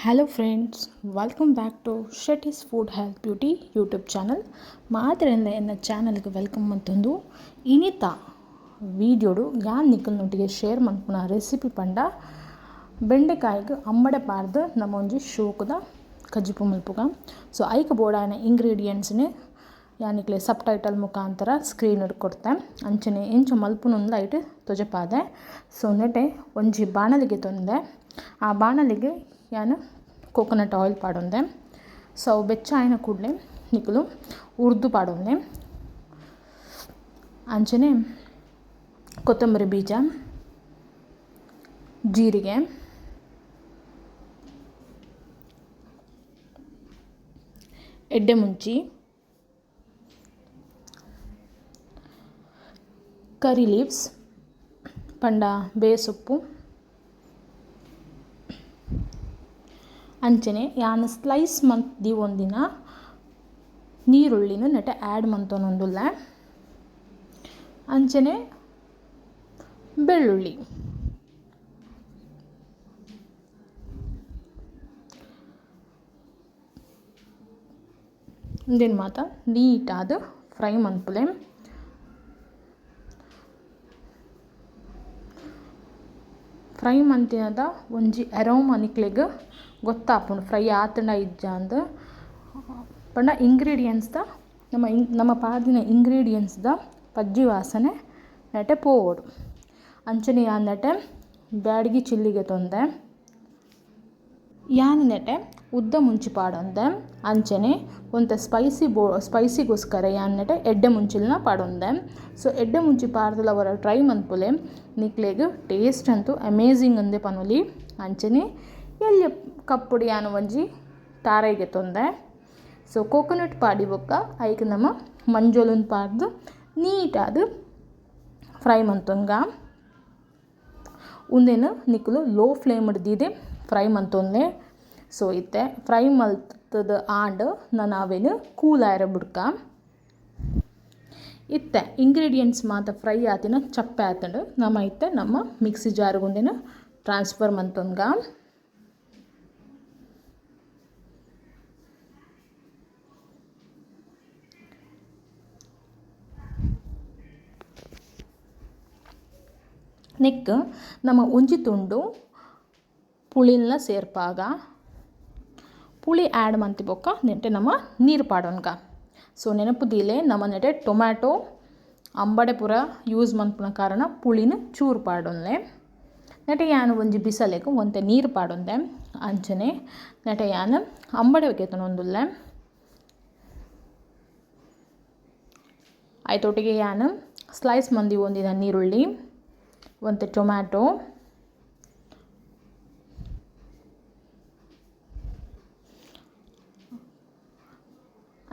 Hello friends, welcome back to Shetty's food health beauty YouTube channel. ಮಾತ್ರೆಯಿಂದ ಎನ್ನ ಚಾನಲ್ಗೆ welcome ಅಂತಂದು ಇನಿತ ವೀಡಿಯೋಡು ಯಾನ್ ನಿಕಲ್ನೊಟ್ಟಿಗೆ ಶೇರ್ ಮನ್ಪುನ ರೆಸಿಪಿ ಪಂಡ ಬೆಂಡೆಕಾಯಿಗೆ ಅಂಬಡೆ ಪಾರ್ದು ನಮ್ಮ ಒಂಜಿ ಶೋಕುದ ಕಜ್ಜಿಪು ಮಲ್ಪುಗ. ಸೊ ಐಕ್ ಬೋಡಾಯಿನ ಇಂಗ್ರೀಡಿಯೆಂಟ್ಸ್ನೆ ಯಾನಿಕ್ಲೆ ಸಬ್ ಟೈಟಲ್ ಮುಖಾಂತರ ಸ್ಕ್ರೀನ್ ಕೊಡ್ತೆ ಅಂಚನೆ ಎಂಚ ಮಲ್ಪುನೊಂದು ಐಟ್ ತೊಜಪಾದೆ. ಸೊ ನೆಟೆ ಒಂಜಿ ಬಾಣಲಿಗೆ ತೊಂದೆ, ಆ ಬಾಣಲಿಗೆ ಯಾನು ಕೋಕೋನಟ್ ಆಯಿಲ್ ಪಾಡೊಂದೆ. ಸೊ ಅವು ಬೆಚ್ಚ ಆಯಿನ ಕೂಡಲೇ ನಿಕುಲು ಉರ್ದು ಪಾಡೊಂದೆ, ಅಂಚನೆ ಕೊತ್ತಂಬರಿ ಬೀಜ, ಜೀರಿಗೆ, ಎಡ್ಡೆ ಮುಂಚಿ, ಕರಿ ಲೀವ್ಸ್ ಪಂಡ ಬೇಸೊಪ್ಪು, ಅಂಚನೆ ಯಾನ್ ಸ್ಲೈಸ್ ಮಂತ್ ದೀವೊಂದಿನ ನೀರುಳ್ಳಿನ ನೆಟೆ ಆ್ಯಡ್ ಮಂತೊನೊಂದುಲ್ಲೆ, ಅಂಚನೆ ಬೆಳ್ಳುಳ್ಳಿ, ಉಂದೆನ್ ಮಾತ ನೀಟಾದ್ ಫ್ರೈ ಮನ್ಪುಲೆ. ಫ್ರೈ ಮಂತಿನದ ಒಂಜಿ ಅರೋಮಾ ನಿಕ್ಲೆಗ್ ಗೊತ್ತಾಪುಂಡು ಫ್ರೈ ಆತುಂಡ ಇಜ್ಜಾಂದ್. ಪಂಡ ಇಂಗ್ರೀಡಿಯೆಂಟ್ಸ್ದ ನಮ್ಮ ನಮ್ಮ ಪಾರ್ದಿನ ಇಂಗ್ರೀಡಿಯೆಂಟ್ಸ್ದ ಪಜ್ಜಿ ವಾಸನೆ ನೆಟೆ ಪೋವೊಡು. ಅಂಚನೆ ಯಾನ್ ನೆಟೆ ಬ್ಯಾಡಗಿ ಚಿಲ್ಲಿಗೆ ತೊಂದೆ, ಯಾನ್ ನೆಟೆ ಉದ್ದ ಮುಂಚಿ ಪಾಡೊಂದೆ, ಅಂಚನೆ ಒಂತೆ ಸ್ಪೈಸಿ ಸ್ಪೈಸಿಗೋಸ್ಕರ ಯಾನ್ ನೆಟೆ ಎಡ್ಡೆ ಮುಂಚಿಲ್ನ ಪಾಡೊಂದೆ. ಸೊ ಎಡ್ಡೆ ಮುಂಚಿ ಪಾಡ್ದಲ ಒರ ಟ್ರೈ ಮನ್ಪುಲೆ, ನಿಕ್ಲೆಗ್ ಟೇಸ್ಟ್ ಅಂತೂ ಅಮೇಝಿಂಗ್ ಅಂದೆ ಪನೊಲಿ. ಅಂಚನೆ ಎಲ್ಯ ಕಪ್ಪುಡು ಯಾನ್ ಒಂಜಿ ತಾರೈಗೆ ತೊಂದೆ. ಸೊ ಕೋಕೋನಟ್ ಪಾಡಿ ಬೊಕ್ಕ ಐಕ್ ನಮ ಮಂಜೊಲುನ್ ಪಾಡ್ದು ನೀಟಾದ್ ಫ್ರೈ ಮಂತೊನ್ಗ. ಉಂದೆನ್ ನಿಕುಲು ಲೋ ಫ್ಲೇಮ್ ದೀದೆ ಫ್ರೈ ಮಂತೊನ್ಲೆ. ಸೊ ಇತ್ತೆ ಫ್ರೈ ಮಲ್ತದ ಆಂಡ್ ನನ ಅವೆನ್ ಕೂಲ್ ಆಯೆರೆ ಬುಡ್ಕ. ಇತ್ತೆ ಇಂಗ್ರೀಡಿಯೆಂಟ್ಸ್ ಮಾತ ಫ್ರೈ ಆತಿನ ಚಪ್ಪೆ ಆತುಂಡು. ನಮ ಇತ್ತೆ ನಮ್ಮ ಮಿಕ್ಸಿ ಜಾರ್ಗ್ ಉಂದೆನ್ ಟ್ರಾನ್ಸ್ಫರ್ ಮಂತೊನ್ಗ. ನೆಕ್ ನಮ ಒಂಜಿ ತುಂಡು ಪುಳಿನ್ಲ ಸೇರ್ಪಾಗ. ಪುಳಿ ಆ್ಯಡ್ ಮಂತಿ ಬೊಕ್ಕ ನೆಟೆ ನಮ ನೀರು ಪಾಡೊನ್ಗ. ಸೊ ನೆನಪು ದೀಲೆ ನಮ ನೆಟೆ ಟೊಮ್ಯಾಟೊ ಅಂಬಡೆ ಪೂರ ಯೂಸ್ ಮನ್ಪುನ ಕಾರಣ ಪುಳಿನ ಚೂರು ಪಾಡೊನ್ಲೆ. ನೆಟೆ ಯಾನ್ ಒಂಜಿ ಬಿಸಲೆಗ್ ಒಂತೆ ನೀರು ಪಾಡೊಂದೆ. ಅಂಚನೆ ನೆಟೆ ಯಾನ್ ಅಂಬಡೆ ಗೆತೊನೊಂದುಲ್ಲೆ. ಐತೊಟ್ಟಿಗೆ ಯಾನ್ ಸ್ಲೈಸ್ ಮಂದಿ ಒಂದಿನ ನೀರುಳ್ಳಿ, ಒಂತೆ ಟೊಮ್ಯಾಟೊ,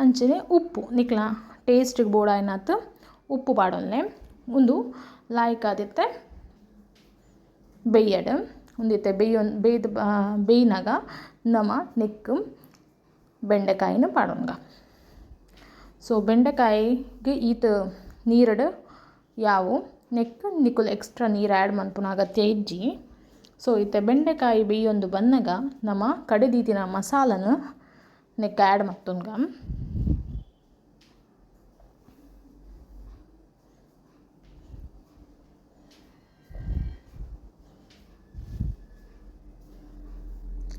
ಅಂಚನೆ ಉಪ್ಪು ನಿಕ್ಲ ಟೇಸ್ಟಿಗೆ ಬೋಡಾಯಿನಾತ್ ಉಪ್ಪು ಪಾಡೊನ್ಲೆ. ಉಂದು ಲಾಯ್ಕ್ ಆದಿತ್ತೆ ಬೇಯಡ್. ಉಂದಿತ್ತೆ ಬೇಯೊನ್ ಬೇಯ್ದು ಬೇಯ್ನಾಗ ನಮ ನೆಕ್ಕ್ ಬೆಂಡೆಕಾಯಿನ ಪಾಡೊನ್ಗ. ಸೊ ಬೆಂಡೆಕಾಯಿಗೆ ಈತ್ ನೀರಡು ಯಾವು ನೆಕ್ ನಿಕುಲು ಎಕ್ಸ್ಟ್ರಾ ನೀರು ಆ್ಯಡ್ ಮನ್ಪುನ ಅಗತ್ಯ ಇಜ್ಜಿ. ಸೊ ಇತ್ತೆ ಬೆಂಡೆಕಾಯಿ ಬೇಯೊಂದು ಬನ್ನಗ ನಮ ಕಡೆದೀತಿನ ಮಸಾಲನ್ ನೆಕ್ ಆ್ಯಡ್ ಮಲ್ತೊನ್ಗ.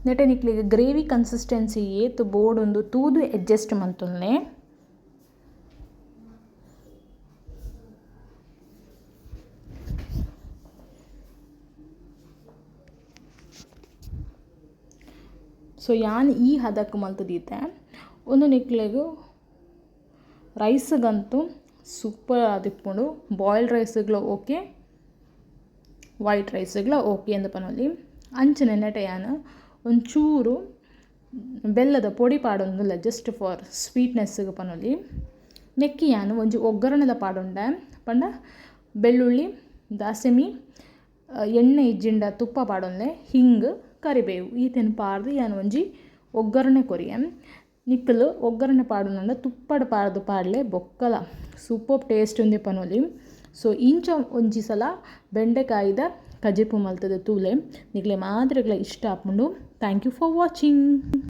ನೆಟೆ ನಿಕ್ಲೆಗ್ ಗ್ರೇವಿ ಕನ್ಸಿಸ್ಟೆನ್ಸಿ ಏತ್ ಬೋಡೊಂದು ತೂದು ಅಡ್ಜಸ್ಟ್ ಮಲ್ತೊನ್ಲೆ. ಸೊ ಯಾನ್ ಈ ಹದಕ್ಕೆ ಮಲ್ತುದೀತೆ. ಉಂದು ನಿಕ್ಲೆಗ್ ರೈಸ್ಗಂತೂ ಸೂಪರ್ ಆದಿಪ್ಪುಂಡು. ಬಾಯ್ಲ್ಡ್ ರೈಸ್ಗ್ಲ ಓಕೆ, ವೈಟ್ ರೈಸ್ಗ್ಲ ಓಕೆ ಅಂದ್ ಪನೊಲಿ. ಅಂಚನೆ ನೆಟೆ ಯಾನ್ ಒಂಚೂರು ಬೆಲ್ಲದ ಪೊಡಿ ಪಾಡೊಂದುಲ್ಲೆ ಜಸ್ಟ್ ಫಾರ್ ಸ್ವೀಟ್ನೆಸ್ಗ್ ಪನೊಲಿ. ನೆಕ್ಕ್ ಯಾನ್ ಒಂಜಿ ಒಗ್ಗರಣೆದ ಪಾಡೊಂಡೆ. ಪಂಡ ಬೆಳ್ಳುಳ್ಳಿ, ದಾಸೆಮಿ, ಎಣ್ಣೆ ಇಜ್ಜಿಂಡ ತುಪ್ಪ ಪಾಡೊಂದೆ, ಹಿಂಗ್, ಕರಿಬೇವು ಈತೆನ್ ಪಾಡ್ದ್ ಯಾನ್ ಒಂಜಿ ಒಗ್ಗರಣೆ ಕೊರಿಯೆ. ನಿಕುಲು ಒಗ್ಗರಣೆ ಪಾಡುನಂಡ ತುಪ್ಪಡ್ ಪಾಡ್ದ್ ಪಾಡ್ಲೆ ಬೊಕ್ಕಲ ಸೂಪರ್ ಟೇಸ್ಟ್ ಉಂದೆ ಪನೊಲಿ. ಸೊ ಇಂಚ ಒಂಜಿ ಸಲ ಬೆಂಡೆಕಾಯಿದ ಕಜಿಪು ಮಲ್ತುದು ತೂಲೆ, ನಿಕ್ಲೆ ಮಾತೆರೆಗ್ಲ ಇಷ್ಟ ಆಪುಂಡು. Thank you for watching.